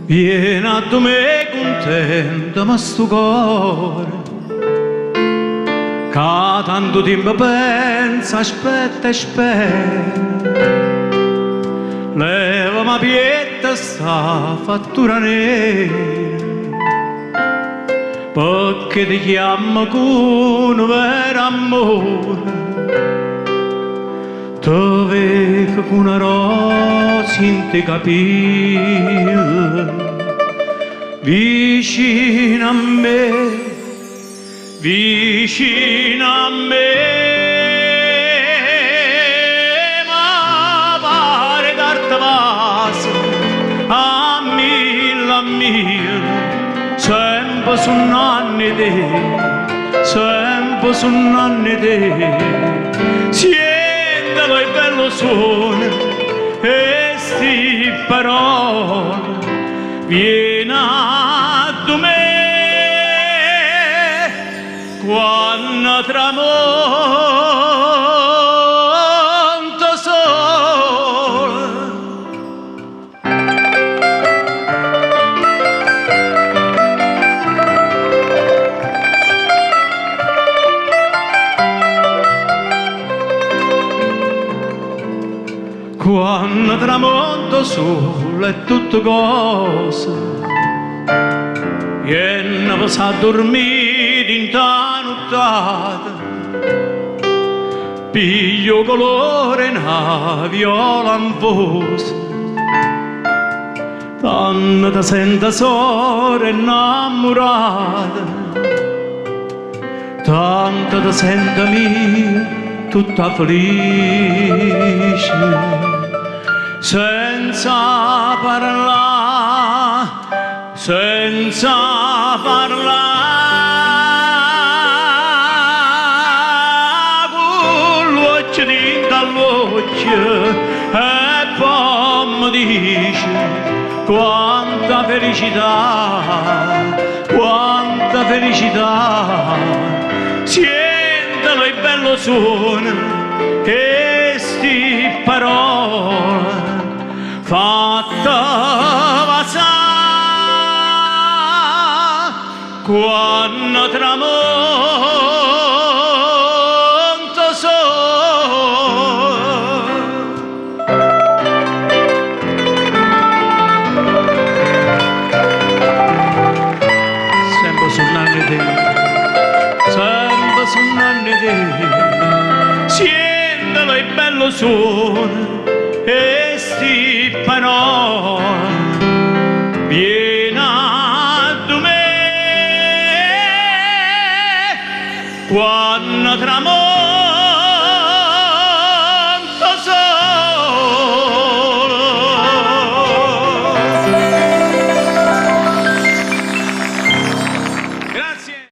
Vieni a me contento ma sto cuore Che tanto tempo pensa, aspetta e spera Leva ma pietta sta fattura nera Perché ti chiamo con un vero amore Te vedo con una rosa in te capelli Vicino a me, vicino a me Ma pare d'arte vaso a mille, sempre su nanni te, sempre su nanni te. Sientalo il bello suono e sti parole, vieni a me quando tramonta sole. Quando tramonto sole è tutto cosa E non sa dormire in nottata Piglio colore una viola in voce Tanto ti sento sola innamorata Tanto ti sento mia tutta felice Senza parlare, senza parlare Con l'occhio dentro all'occhio e poi mi dice quanta felicità, quanta felicità. Sientalo il bello suono e sti parole fatta vasà quando tramonto sole. Sempre suonando te, sempre suonando te, sientalo il bello suono e sti parole, vieni a me quando tramonto.